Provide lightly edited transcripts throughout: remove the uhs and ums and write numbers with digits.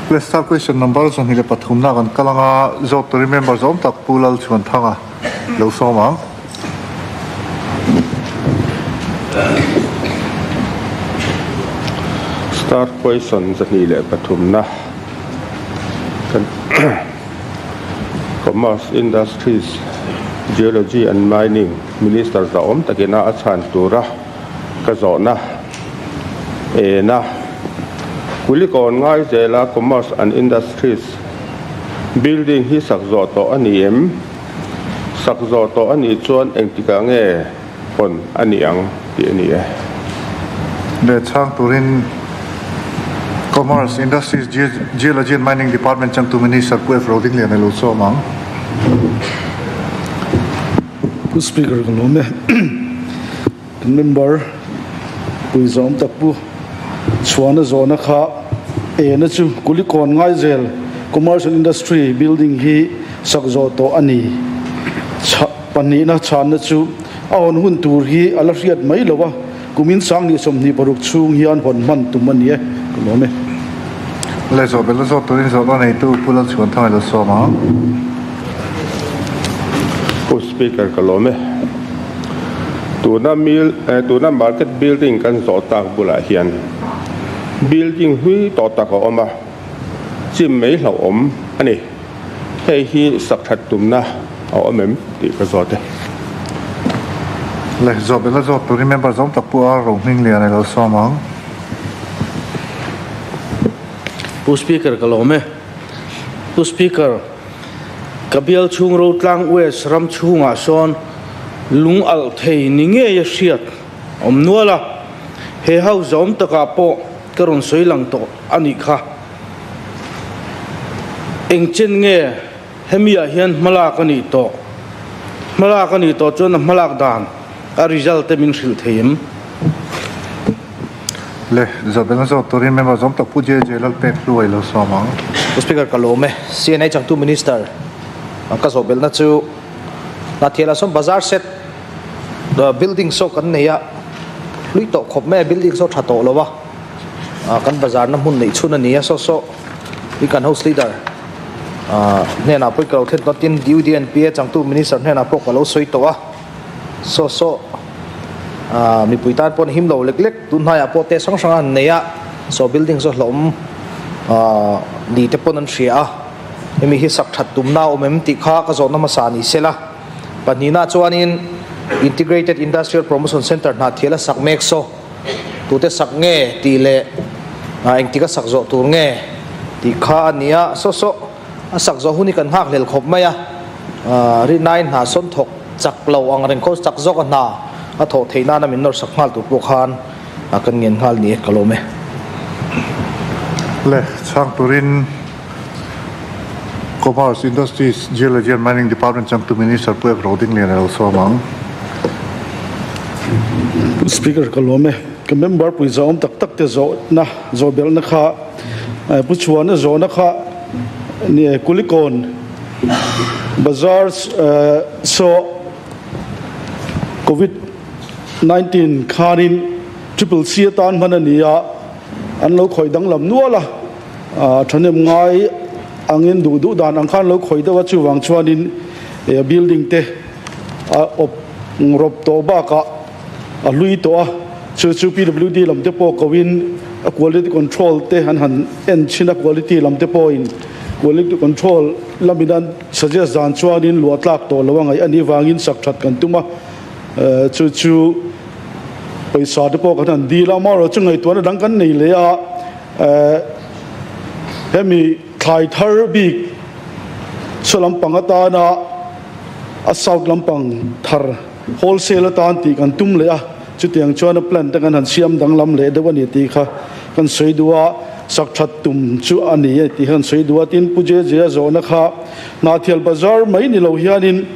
Let's start question number 23 na kan kal anga zawt turin member zawm tak Pu Lalchhuanthanga lo sawm ang. Start question 23 na kan Commerce, Industries, Geology and Mining Minister zahawm takina a chhan tura ka zawhna ena Kulikawn ngai zela Commerce and Industries Building hi sak zawh tawh a ni em? Sak zawh tawh a nih chuan engtikah nge hawn a nih ang tih a ni e. Leh chhang turin Commerce, Industries, Geology and Mining Department changtu Minister Pu F. Rodinglian a lo sawm ang. Pu Speaker ka lawm e. Kan member pui zawm tak Pu Chhuana zawhna kha ena chu Kulikawn Ngaizel Commercial Industry Building hi sak zawh tawh a ni. Pahnihna chhanna chu a hawn hun tur hi a la hriat mai lo a, kumin 2026 chhung hian hawn hman tum a ni e, ka lawm e. Le zawh belh zawt turin zawhna neitu Pu Lalchhuanthanga lo sawm ang. Pu Speaker ka lawm e. Tuna mil tuna market building kan zawh tak bulah hian building hlui tawh tak a awm a, chim mai hlauhawm a ni. Hei hi sak that tumna a awm em tih ka zawt e. Le zawh belh a zawt turin member zawng tak pawh a Rohminglian a lo sawm ang. Pu Speaker ka lawm e. Pu Speaker, ka bial chhung Rotlang West ram chhungah sawn lung alh thei ni ngei a hriat awm nual a, he house zawm takah pawh ka rawn sawi lang tawh a nih kha. Eng chen nge hemi ah hian hmalak a nih tawh? Hmalak a nih tawh chuan a hmalak dan a result te min hrilh thei em? Le, Zawhbelna zawt turin member zawm tak Pu JJ Lalpek Hluai lo sawm ang. Pu Speaker ka lawm e. CNA changtu Minister ka zawhbelna chu Hnahthial ah sawn bazar set building saw kan nei a, hlui tawh khawp mai a, building saw tha tawh lo a. Kan bazar na hmun neih chhun a ni a, saw saw i kan house leader hnenah pawh ka lo thlen tawh a, tin UDNPA changtu minister hnenah pawh ka lo sawi tawh a, saw saw mipui tan pawh an him lo lek lek, tun hnaiah pawh test hrang hrang a han nei a, saw building saw hlauhawm ni te pawn an hria a, hemi hi sak that tumna a awm em tih kha ka zawhna hmasa ni se la, pahnihna chuanin Integrated Industrial Promotion Centre hna thial a sak mek saw. Tute sak nge tih leh engtik a sak zawh tur nge tih kha a ni a, saw saw a sak zawh hun hi kan nghak hlel khawp mai a, rinaiin hna sawn thawk chak lo ang reng khaw chak zawk a hna a thawh theih nana min nawr sak nghal tur pawh khan kan ngen nghal ni e ka lawm e. Le chhang turin Commerce, Industries, Geology and Mining Department changtu Minister Pu Ek Rodinglian a lo sawm ang. Speaker ka lawm e. Ka member pui zawm tak tak te zawhna zawhbelhna kha Pu Chhuana zawhna kha ni Kulikawn Bazar saw Covid 19 khanin Triple C atan hman a ni a, an lo khawih danglam nual a. Thahnem ngai angin duh duh dan ang khan lo khawi deuh a, chuvang chuanin building te a awp rawp tawh bakah a hlui tawh a, chu chu PWD lam te pawh koin a quality control te an han en thin a, quality lam te pawhin quality control lamin an suggest dan chuanin luah tlak tawh lo a ngaih a nih vangin sak that kan tum a, chu chu pawisa te pawh kan han dil a, amaherawhchu ngaihtuahna dang kan nei leh a. Hemi thlai thar bik saw lampang atana a south lampang thar wholesale atan tih kan tum leh a, chutiang chuan a plan te kan han siam danglam leh deuh a ni tih kha kan sawi duh a, sak that tum chu a ni e tih kha kan sawi duh a. Tin, Pu JJ-a zawhna kha Hnahthial bazar mai ni lo hianin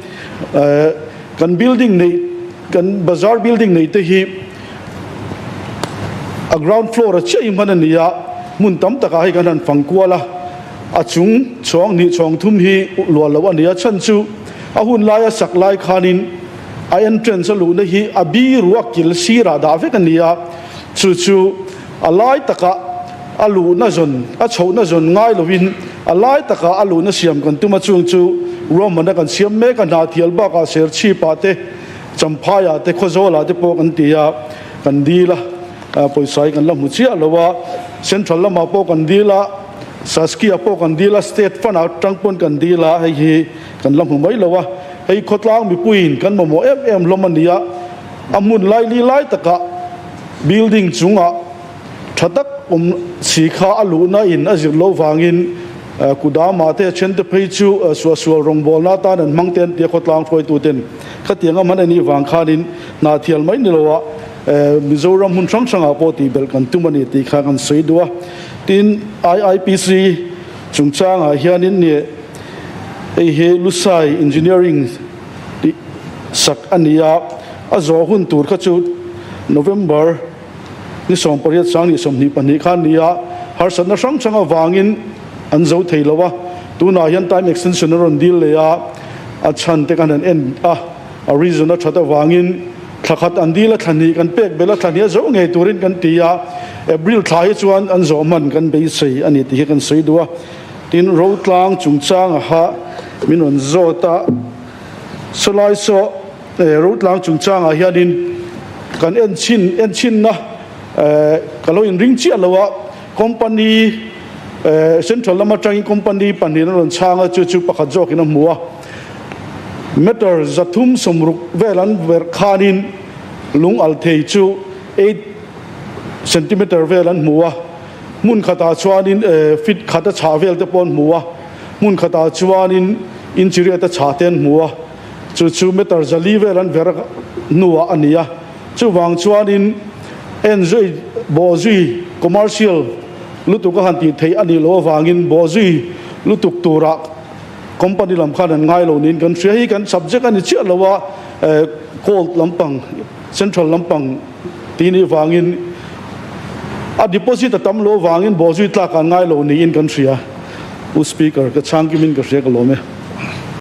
kan building neih kan bazar building neih te hi A ground floor a chiah hi hman a ni a, hmun tam takah hei kan han fang kual a, a chung chhawng hnih chhawng thum hi luah loh a ni a, chhan chu a hun laia sak lai khanin a entrance a luhna hi a bi ruak kil sirah dah vek a ni a, chu chu a lai takah. a luhna zawn, a chhohna zawn ngai lovin a lai takah a luhna siam kan tum a, chung chu ruahmanna kan siam mek a, Hnahthial bakah Serchhipah te, Champhaiah te, Khawzawlah te pawh kan ti a, kan dil a, pawisa hi kan la hmu chiah lo a, Central lamah pawh kan dil a, Saskia pawh kan dil a, State Fund ah tang pawn kan dil a, hei hi kan la hmu mai lo a, hei khawtlang mipuiin kan mamawh em em hlawm a ni a, a hmun laili lai takah building chungah tha tak awm si kha a luhna in a zir loh vangin Kudama te then te phei chu suahsual rawngbawlna atan an hmang te an tia khawtlang hruaitu ten khatiang a hman a nih vang khanin hna thial mai ni loah Mizoram hmun hrang hrangah pawh tihbelh kan tum a ni tih kha kan sawi duh a. Tin, IIPC chungchangah hianin nih hei hi Lusai Engineering tih sak a ni a, a zawh hun tur kha chu November ni 18 sang ni 22 kha a ni a, harsatna hrang hrang avangin an zo thei lo a, tunah hian time extension a rawn dil leh a, a chhan te khan an en a, a reason a that avangin thla khat an dil a, thla hnih kan pek belh a, thla hnih a zo ngei turin kan ti a, April thla hi chuan an zawh hman kan beisei a ni tih hi kan sawi duh a, tin Rotlang chungchang aha min rawn zawt a, sawlai saw Rotlang chungchangah hianin kan en chhin en chhinna ka lo inring chiah lo a, company central lam atangin company pahnihin a rawn chhang a, chu chu pakhat zawkin a hmu a. Meter 360 vel an verh khanin lung al thei chu 8 centimeter vel an hmu a, hmun khatah chuanin feet khat a chhah vel te pawh an hmu a, hmun khatah chuanin inch riat a chhah te an hmu a, chu chu meter 400 vel an verh hnuah a ni a. Chuvang chuanin en zui bawhzui commercial lutuk a han tih theih a nih loh avangin bawhzui lutuk turah Company lam khan an ngai lo niin kan hria hi kan subject a ni chiah lo a, gold lampang, central lampang tih nih vangin a deposit a tam loh vangin bawhzui tlak an ngai lo niin kan hria. Pu Speaker, ka chhang kimin ka hria ka lawm e.